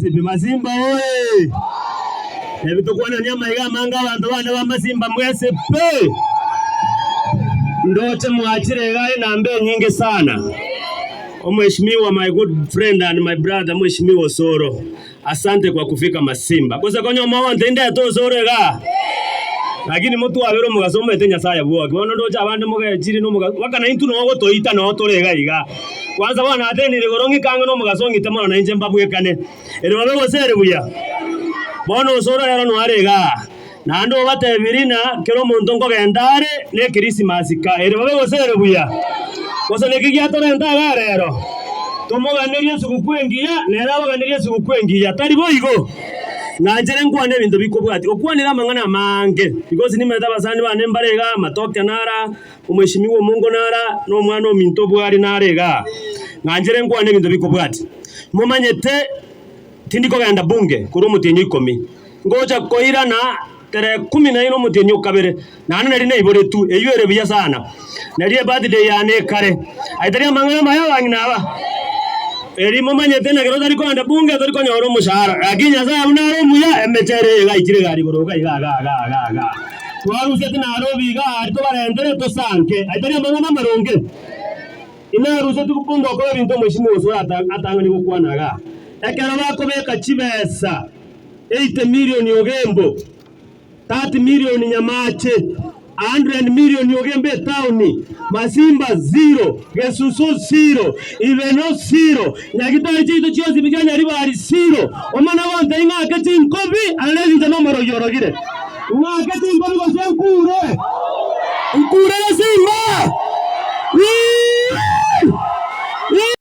Mwensi Masimba oye! Ebi tokwanania amaiga amange abanto bane ba Masimba mwese pe! Ndoche mwachire iga enamba enyinge sana. Omweshimiwa my good friend and my brother Mweshimiwa Osoro, asante kwa kufika Masimba. Gose konya omogonto indete Osoro igaa? Lakini motwabere omogaso omanyete Nyasaye bwoki. Bono ndoche abande mogechire nomogaso mpaka naintwe noo gotoita noo tore iga iga. Kwanza bono natenenire igoro ng'ike ang'e nomogaso ong'ite mono nainche mbabwekane. Ere bobe gose ere buya? Bono osoro ero noare igaa. Naende obatebirie ng'a kera omonto nkogenda are ne Christmas ka. Ere bobe gose ere buya? Gose naki giatorenta igaa rero? Tomoganerie esugukuu engiya, nere abaganerie esugukuu engiya. Tari boigo? Nanchere nkwane ebinto bikobwatia. Okwanire amang'ana amange, because nimanyete abasani bane mbare igaa, amatoke nara, omweshimiwa omongo nara, na omwana ominto obwari nare igaa. Nanchere nkwane ebinto bikobwatia. Momanyete tindi kogenda bunge korwa omotienyi o ikomi, ngocha koirana tarehe kumi na ine omotienyi o kabere, naende nari naiboretwe, eyio ere buya sana. Nari ebirthday yane ekare. Aye tari amang'ana amaya abang'ina aba? Eri momanyete na kero otari kogenda bunge tori konyora omoshahara, lakini Nyasaye buna are omuya, emechere eye iga aichire egari igoro iga iga iga iga iga iga. Twaruseti Nairobi iga aria tobarentere tosanke. Aye tari amang'ana amaronge? Inaruseti bunge okora ebinto omweshimiwa Osoro atang'ani gokwana igaa. Ekero bakobeka chibesa 80 million Ogembo, 30 million Nyamache, 100 million Ogembo etaoni, Masimba zero, Gesusu zero, Ibeno zero, Nyagitari chiaito chionsi pi chia Nyaribari zero. Omana gontebi ng'ake chinkobi aye inche nomorogi orogire. Ng'ake chinkobi gose nkure? Nkure Gesimba! Wii!